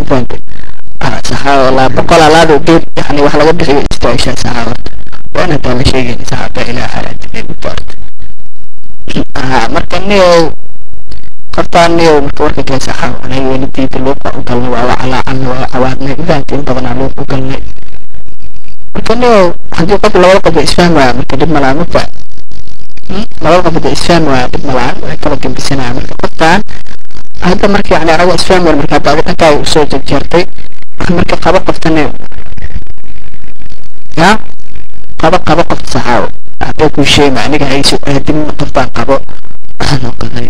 Mafahante? Saxaa walaa 100 alaado geed yani wax laga bixiyo istaagshaa saxaa. Horta waan hadaa la sheegayn saxaaba ilaa xalaadinay horta. Marka niyow qoftaan niyow, marka warka kale saxaa, anaga welidiida luuqa u galnay, waa calaacalnay, waa cawaadnay. Mafahante? In badanaa luuq u galnay. Marka niyow haddii qof labada qof isfahmaya, marka dhib malaa mugta. Labada qof hadda isfahmi waaya, dhib malaan, way kala gembisanaya. Marka qoftaan hadda marka yani anaga isfahmi wayn, marka hadda adi dhankaaga usoo jarjartay, marka qabo qofta niyow, ya qabo, qabo qofta saxaawo. Hadday kuu sheema aniga hayso aadin qoftaan qabo noqday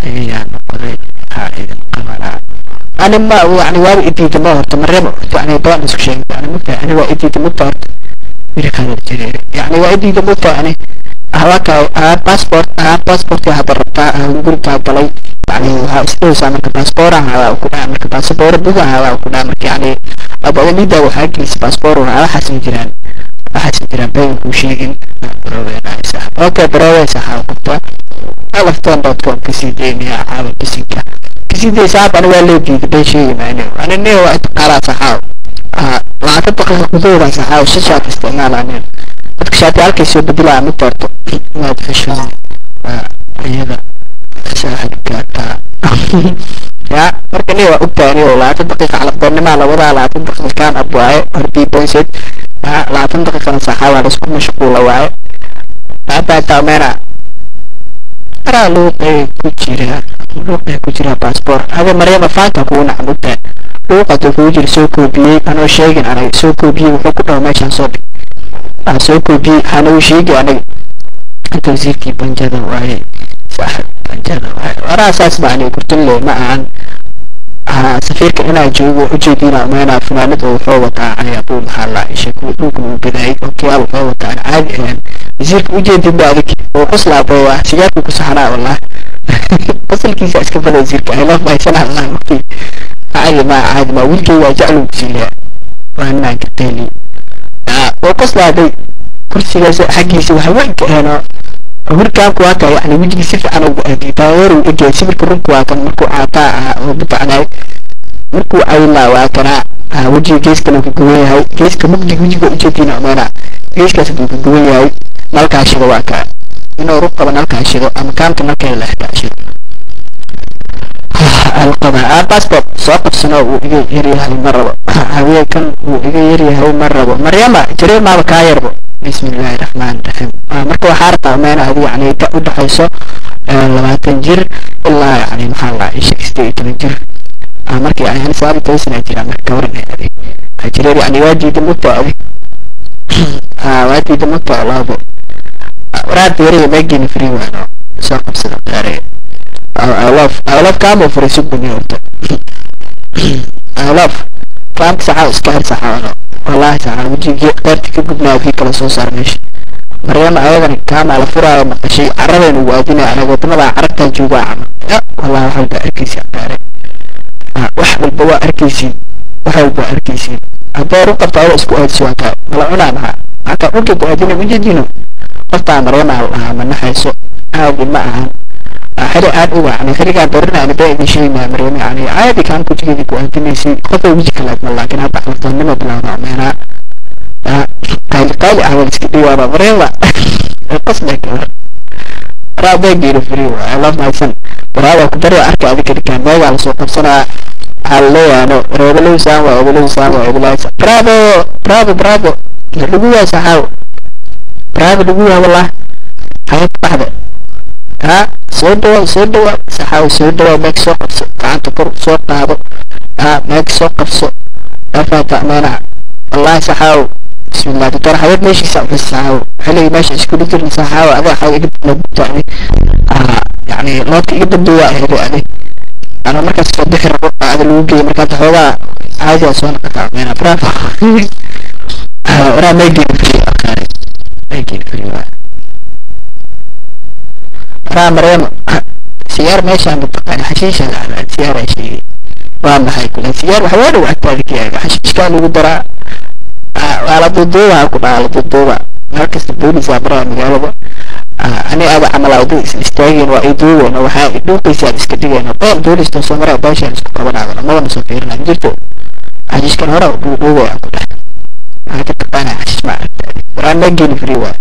ayayaa noqday, maxaa idin qabanaa? Ani ma yani waaba idiida ma horta marebo horta yani badan isku sheegay yani mugta ani waa idiida mugta horta mirikaada jireere yani waa idiida mugta yani hawaka passport passport hadda rabtaa gurigaa galay yani waxaa isdhowsaa. Marka baasaboor hawaa ku dhaca, marka baasaboor buga hawaa ku dhaca. Marka yani abadalida waxaa gelisa baasaboor, waxaas ma jiraan, waxaas ma jiraan, bayn kuu sheegin. Okay, baroowe saxaa qofta alafton.com kasii deynaya caawa bisinka kasii dey saxaab. Ani waa loo diiday, bay sheegi maayno. Ani nin waa intaqaalaa saxaaw, 20 daqiiqa gudahooda saxaaw shan shaat isticmaalaa. Nin dadka shaatiyaalkay soo bedelaa ma doorto, waad xishoon waa iyada saaxibka ya. Marka nin waa ogtahay nin 20 daqiiqa calaqdoonnimaa la wadaa, 20 daqiiqa kaan ab waaye hordii boyset ya 20 daqiiqana saxaa waa laisku mashquula waaye. Baataa meena araa luuqay ku jira, luuqay ku jira baasboor. Hada Maryama faanta kugu nacam ogtahay luuqada kugu jira. Soo koobiyey anoo sheegin anaga, soo koobiyey wuxuu ku dhaho meeshaan soo dhig, aan soo koobiyey hanagu sheegi anaga. Inta wasiirkii banjada waaye saaxib, banjada waaye waraa saas ma aniga kurtunle ma ahan. Safiirka inaa joogo ujeediina umeynaa funaanad oo wuxuu wataa cali abuu maxaa la isha kuwa dhulka uu gadaayay okiyaal wuxuu wataa aan caadi ahayn. Wasiirka ujeedin ba adig oo qoslaabo waa sigaarku ku saxanaa, wallah qosolkiisa iska bada wasiirka. I love my son allah waqti caadi ma caadi ma wiilkay waa jeclu kusiilaya waa naanka qeeli oo qoslaaday kursigaas xaggiisa waxa weyn ka ahno hurkaanku waa ka yani wejigii si fiican ugu aadiyay taageer uu egyahay. Sawirka runku waa kan markuu caataa ahaa oo mutacnay markuu caylaa waa kana wejiga geeskan uu ka gowan yahay, geeska mugdiga wejiga ujeediina umeynaa geeskaas buu ka gowan yahay. Nalkaa shido waa kaa inuu rug qabo, nalkaa shido ama kaamka nalkeeda la xitaa shido alqaba. Passport soo qabsano wuu iga yaryahay ma rabo, haweenkan wuu iga yaryahay ma rabo. Maryama jareer maaba kaa yarbo. Bismi illaahi raxmaan raxiim. Marka waxaa rabtaa umeena adi yani da u dhexayso 20 jir ilaa yani maxaa la isha 18 jir. Marka yani 19 sana jira. Marka kawaran adi jareer yani waa diida mugta adi, waa diida mugta laabo waraa diyaariga meegeena free waano soo qabsada qaare. I love, I love kaamo furay suguni horta. I love kaamka saxaa iska xir saxaano wallahi saxaa wejigii qaybta ka gubnaa kii kala soo saar meesha. Maryama ayadana kaama la furaayo maqashay carradaynu ugu aadinaya anaga wadamada carabtaa joogaa camal ya wallahi. Wax walba arkaysi qaare, wax walba waa arkaysiin, wax walba waa arkaysiin. Hadday run qabto adoo isku aadiso waa kaa mala cunaa maxaa hataa dhulka ku aadinay ujeedino. Qoftaa Maryama la dhahaa ma naxayso, caadi ma ahan xili aad u wacnay xiligaan barinayna baa idin sheegnaa. Maryama yani caadi kaan kujigeeda ku aadinaysay qofay weji kale ma, laakiin hadda xaldoonnimo bilowda meenaa qayli qayli ah waa iska dhiwaaba. Maryama qasbay ka war waraa beegeena free waa. I love my son waraa waa ku barya arka adika dhikaan meegaa lasoo qabsanaa waxaa laleeyahay reebelowsaan waa ebelowsaan waa ebelowsaan. Bravo bravo bravo lagu waa saxaaw, bravo lagu waa wallah xayad baxda ha. Soo dhawaa, soo dhawaa saxaaw, soo dhawaa. Meeg soo qabso, gacanta kor soo qaado, ha meeg soo qabso afaata meenaha wallahi saxaaw. Bismillah doctor xayad meeshiisa u saxaaw xiligi meesha iskula jirna saxaaw adaa xaw iga nagutani yani loodka iga dambeeya ahayd adi ana markaas soo bixi rabo ada lagu geeyay. Markaad xoogaa caadi soo noqotaa meena bravo waraa meegeen free aqaare meegeen free waa waraa. Maryama sigaar meeshaan mataqaana xashiisha la cabaa, sigaar ay sheegay waa maxay kule sigaar wax waa dhow agtaada ka yaaga xashiishkaa lagu daraa, waa la duuduubaa ku dhaha la duuduuba meel kasta boolisaa maraa magaalada. Ani aada camal wadada is istaageen waa i duubeen waxaa i dhuuqaysa aad iska dhigeen been booliska soo maraa baashaan isku qabanaadana mabana soo fiirinaa jirto. Xashiishkan hore dhuudhuubaya ku dhahay. Maxaa ka taqaanaa xashiish? Ma aragta? Waraan ma geli, free waay.